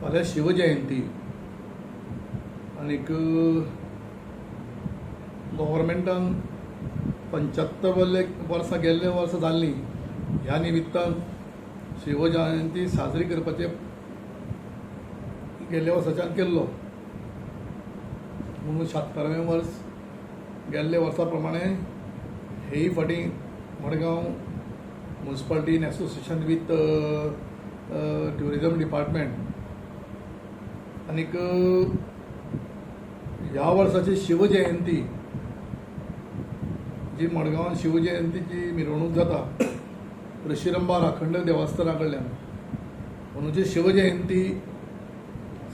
फाल्यां शिवजयंती आनीक गव्हर्मेंटान 75 वर्सां गेल्ले वर्सां जाल्लीं, ह्या निमित्तान शिवजयंती साजरी करपाचें गेल्ल्या वर्साच्यान केल्लो. म्हणून 76वें वर्स गेल्ले वर्सा प्रमाणे हेय फाटीं Madgaon municipality in association with tourism department आनीक ह्या वर्साची शिवजयंती जी मडगांवान शिवजयंतीची मिरवणूक जाता ऋषिरंबा राखंड देवस्थाना कडल्यान, म्हणून शिवजयंती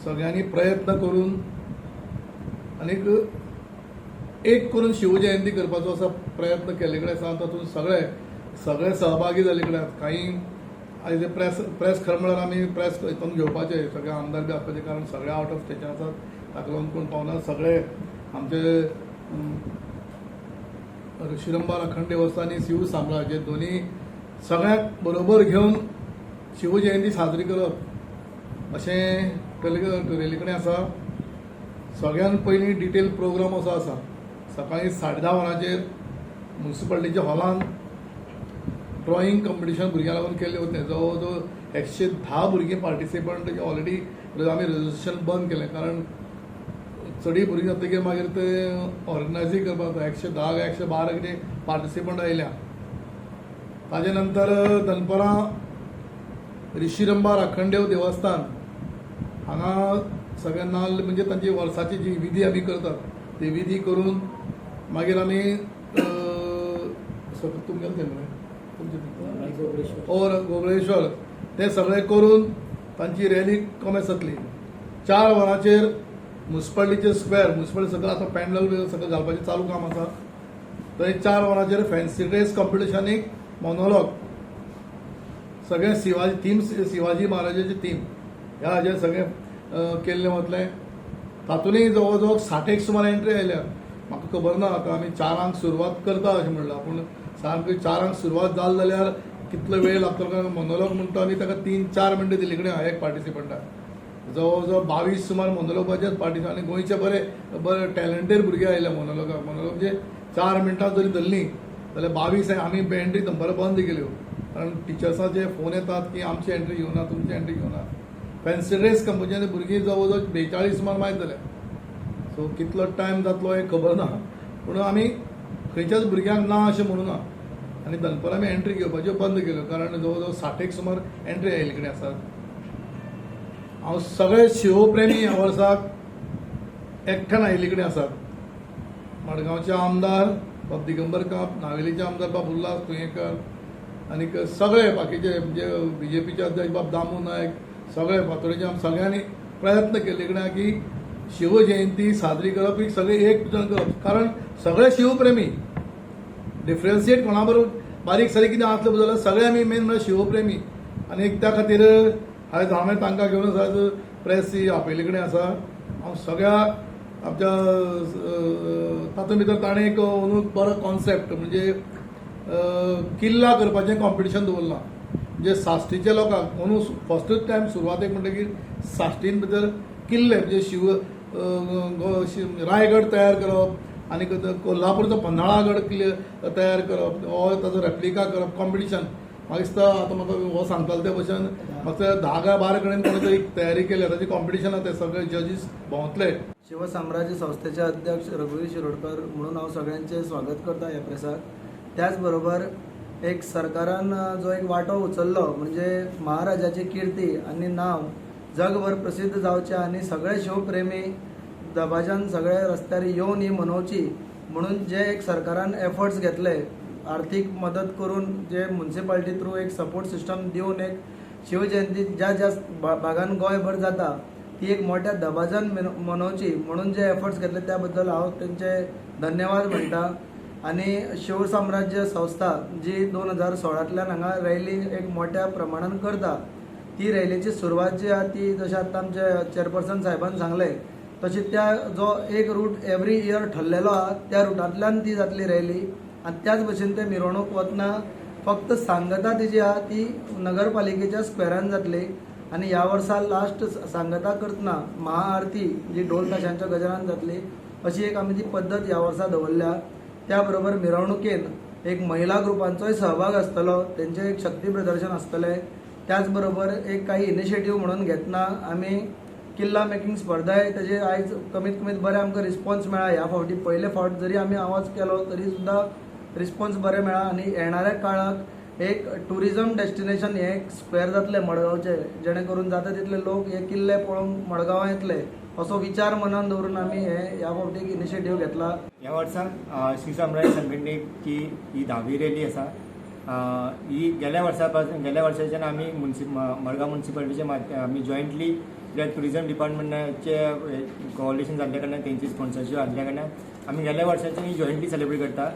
सगळ्यांनी प्रयत्न करून आनीक एक करून शिवजयंती करपाचो असो प्रयत्न केल्ले कडेन आसा. तातूंत सगळे सगळे सहभागी जाल्ले कडेन काही आयज प्रेस प्रेस खरें म्हळ्यार आमी प्रेस हितून घेवपाचे सगळे आमदार बी आसपाचे, कारण सगळे आवट ऑफ स्टेशन आसात, ताका लागून कोण पावना. सगळे आमचे ऋषिरंबा राखण देवस्थान आनी शिव साम्राज्य दोनी सगळ्यांक बरोबर घेवन शिवजयंती साजरी करप अशें ठरयल्ले कडेन आसा. सगळ्यान पयलीं डिटेल प्रोग्राम असो आसा. सकाळीं 10:30 वरांचेर मुन्सिपालिटीच्या हॉलान ड्रॉइंग कॉम्पिटिशन भुरग्यां लागून केल्लें वतलें. जवळ जवळ 110 भुरगीं पार्टिसिपंट ऑलरेडी आमी रजिस्ट्रेशन बंद केलें, कारण चडय भुरगीं जातकीर मागीर ते ऑर्गनायजूय करपाक जाता. 110 काय 112 कितें पार्टिसिपंट आयल्या. ताजे नंतर दनपरां ऋषिरंबा राखणदेव देवस्थान हांगा सगळे नाल्ल म्हणजे तांची वर्साची जी विधी आमी करतात ती विधी करून मागीर आमी तुमगेलें तें मरे तुमचें और गोबळेश्वर ते सगळें करून तांची रॅली कमेस जातली. 4 वरांचेर मुन्सिपालिटीचे स्क्वेअर, मुन्सिपालिटी सगळें आतां पॅन्डल बी सगळें घालपाचें चालू काम आसा. थंय 4 वरांचेर फॅन्सी ड्रेस कॉम्पिटिशनीक मोनोलॉग, सगळें शिवाजी थीम, शिवाजी महाराजाची थीम ह्या हाजेर सगळें केल्लें वतलें. तातूंतय जवळ जवळ 60 सुमार एंट्री आयल्या. म्हाका खबर ना, आतां आमी 4ांक सुरवात करता अशें म्हणलां, पूण सामकी 4ांक सुरवात जाली जाल्यार कितलो वेळ लागतलो? कारण मोनोलॉग म्हणटा आमी ताका 3-4 मिनटां दिल्ली कडेन एक पार्टिसिपंटाक. जवळ जवळ 22 सुमार मोनोलॉगाचेच पार्टिसिपंट आनी गोंयचे बरे बरे टॅलंटेड भुरगे आयले मोनोलॉगाक. मोनोलॉग म्हणजे 4 मिनटां जरी धरलीं जाल्यार 22. आमी एंट्री दनपारां बंद केल्यो, कारण टिचर्साचे फोन येतात की आमची एंट्री घेवना, तुमची एंट्री घेवना. फॅन्सी ड्रेस कंपनीचे भुरगीं जवळ जवळ 42 सुमार मायत जाल्या. सो कितलो टायम जातलो हें खबर ना, पूण आमी खंयच्याच भुरग्यांक ना अशें म्हणूना. आनी दनपारां आमी एंट्री घेवपाच्यो बंद केल्यो, कारण जवळ जवळ 60 सुमार एंट्री आयिल्ले कडेन आसात. हांव सगळे शिवप्रेमी ह्या वर्साक एकठांय आयिल्ले कडेन आसात. मडगांवचे आमदार बाब दिगंबर काप, नावेलीचे आमदार बाब उल्हास तुयेंकर आनीक सगळे बाकीचे म्हणजे बीजेपीचे अध्यक्ष बाब दामू नायक, सगळे फातोडेचे आम सगळ्यांनी प्रयत्न केल्ले कडेन की शिवजयंती साजरी करप ही सगळे एक जाण करप, कारण सगळे शिवप्रेमी. डिफरन्शिएट कोणा बरोबर बारीक सारीक कितें आसलें जाल्यार सगळे आमी मेन म्हळ्यार शिवप्रेमी. आनी त्या खातीर आयज हांवें तांकां घेवन आयज प्रेस आपयल्ले कडेन आसा. हांव सगळ्या आमच्या तातूंत भितर ताणें एक अंदू बरो कॉन्सेप्ट म्हणजे किल्ला करपाचें कॉम्पिटिशन दवरलां. म्हणजे साश्टीच्या लोकांक अंदू फर्स्ट टायम सुरवातेक म्हणटकीर साश्टीन भितर किल्ले म्हणजे शिव रायगड तयार करप आनी कोल्हापूरचो पन्हाळागड किल्ले तयार करप हो ताजो रेप्लिका करप कॉम्पिटिशन. म्हाका दिसता आतां म्हाका हो सांगतालो ते भशेन म्हाका 10 काय 12 कडेन कोणी तरी तयारी केल्या, ताची कॉम्पिटिशन आसा, ते सगळे जजीस भोंवतले. शिवसाम्राज्य संस्थेचे अध्यक्ष रघुवीर शिरोडकर म्हणून हांव सगळ्यांचे स्वागत करता ह्या प्रेसाक. त्याच बरोबर एक सरकारान जो एक वांटो उचललो म्हणजे महाराजाची किर्ती आनी नांव जगभर प्रसिद्ध जावचें आनी सगळे शिवप्रेमी दबाज्यान सगळे रस्त्यार येवन ही मनोवची म्हणून जे एक सरकारान एफर्ट्स घेतले, आर्थीक मदत करून, जे मुन्सिपालिटी थ्रू एक सपोर्ट सिस्टम दिवन एक शिवजयंती ज्या ज्या भागान गोंयभर जाता ती एक मोठ्या दबाजान मनोवची म्हणून जे एफर्ट्स घेतले त्या बद्दल हांव तेंचे धन्यवाद म्हणटा. आनी शिवसाम्राज्य संस्था जी 2016तल्यान हांगा रॅली एक मोठ्या प्रमाणान करता, ती रॅलीची सुरवात जी आहा ती जशें आतां आमचे चेअरपर्सन साहेबान सांगलें तशी त्या जो एक रूट एवरी इयर ठरलेलो आहा त्या रुटांतल्यान ती जातली रॅली. आनी त्याच भशेन ते मिरवणूक वतना फक्त सांगता ती जी आहा ती नगरपालिकेच्या स्क्वेरान जातली. आनी ह्या वर्सा लास्ट सांगता करतना महाआरती जी ढोल ताशांच्या गजरान जातली अशी एक आमी ती पद्दत ह्या वर्सा दवरल्या. त्या बरोबर मिरवणुकेन एक महिला ग्रुपांचोय सहभाग आसतलो, तेंचें एक शक्ती प्रदर्शन आसतलें. त्याच बरोबर एक काही इनिशिएटीव म्हणून घेतना आमी किल्ला मेकिंग स्पर्धाय तेजे आयज कमीत कमीत बरें आमकां रिस्पॉन्स मेळ्ळा. ह्या फावटी पयले फावट जरी आमी आवाज केलो तरी सुद्दां रिस्पॉन्स बरें मेळ्ळा आनी येणाऱ्या काळाक एक ट्युरिजम डेस्टिनेशन हें एक स्क्वेर जातलें मडगांवचें, जेणे करून जाता तितले लोक हे किल्ले पळोवंक मडगांवां येतले असो विचार मनान दवरून आमी हे ह्या फावटी एक इनिशिएटीव घेतला. ह्या वर्सा शिवसम्राट संघटनेची ही 10वी रॅली आसा. ही गेल्या वर्सा पासून गेल्या वर्साच्यान आमी मडगांव मुन्सिपालिटीच्या आमी जॉयंटली कित्याक ट्युरिजम डिपार्टमेंटाचे कोऑर्डिनेशन जाल्ल्या कारणान तेंची स्पॉन्सरशीप आसल्या कारणान आमी गेल्या वर्साच्यान ही जॉयंटली सेलिब्रेट करता.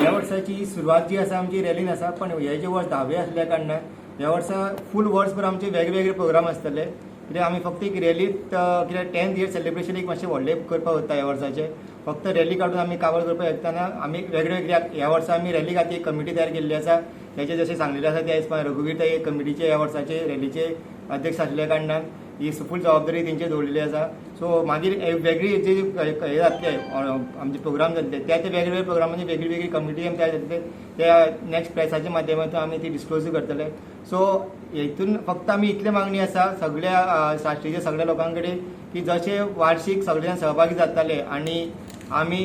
ह्या वर्साची सुरवात जी आसा आमची रॅलीन आसा, पण हे जे वर्स 10वे आसल्या कारणान ह्या वर्सा फूल वर्सभर आमचे वेगवेगळे प्रोग्राम आसतले. कित्याक आमी फक्त एक रॅलीत कित्याक 10th year celebration एक मातशें व्हडलें करपाक वता. ह्या वर्साचें फक्त रॅली काडून आमी काबार करपाक शकतना आमी वेगळे ह्या वर्सा आमी रॅली खातीर एक कमिटी तयार केल्ली आसा. तेचे जशें सांगलेलें आसा त्या हिसपान रघुवीर ते कमिटीचे ह्या वर्साचे रॅलीचे अध्यक्ष आसल्या कारणान ही फूल जबाबदारी तेंचेर दवरलेली आसा. सो मागीर वेगळी जी हे जातले आमचे प्रोग्राम जातले त्या ते वेगवेगळे प्रोग्रामांची वेगळी वेगळी कमिटी आमी तयार जातले त्या नेक्स्ट प्रेसाच्या माध्यमांतून आमी ती डिस्क्लोजूय करतले. सो हेतून फक्त आमी इतले मागणी आसा सगळ्या साश्टीच्या सगळ्या लोकां कडेन की जशे वार्षीक सगळे जाण सहभागी जाताले आनी आमी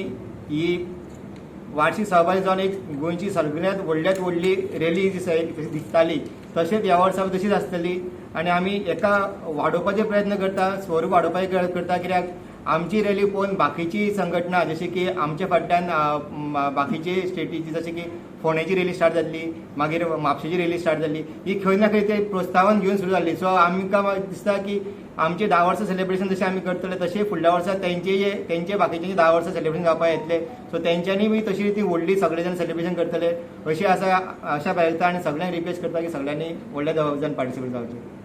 ही वार्षीक सहभागी जावन एक गोंयची सगळ्यांत व्हडल्यांत व्हडली रॅली दिसताली तशेंच ह्या वर्सा तशीच आसतली. आनी आमी एका वाडोवपाचे प्रयत्न करता, स्वरूप वाडोवपाचे करता, कित्याक आमची रॅली पळोवन बाकीची संघटना जशें की आमच्या फाटल्यान बाकीचे स्टेटीची जशें की फोंडेची रॅली स्टार्ट जाल्ली, मागीर म्हापशेची रॅली स्टार्ट जाल्ली, ही खंय ना खंय ते प्रोत्साहन घेवन सुरू जाल्ली. सो आमकां दिसता की आमचे 10 वर्सां सेलिब्रेशन जशें आमी करतले तशें फुडल्या वर्सा तेंचे बाकीचे 10 वर्सां सेलिब्रेशन जावपाक येतले. सो तेंच्यांनी बी तशी ती व्हडली सगळे जाण सेलिब्रेशन करतले अशी आसा आशा बाळगता आनी सगळ्यांक रिक्वेस्ट करता की सगळ्यांनी व्हडल्या जबाबदारीन पार्टिसिपेट जावचें.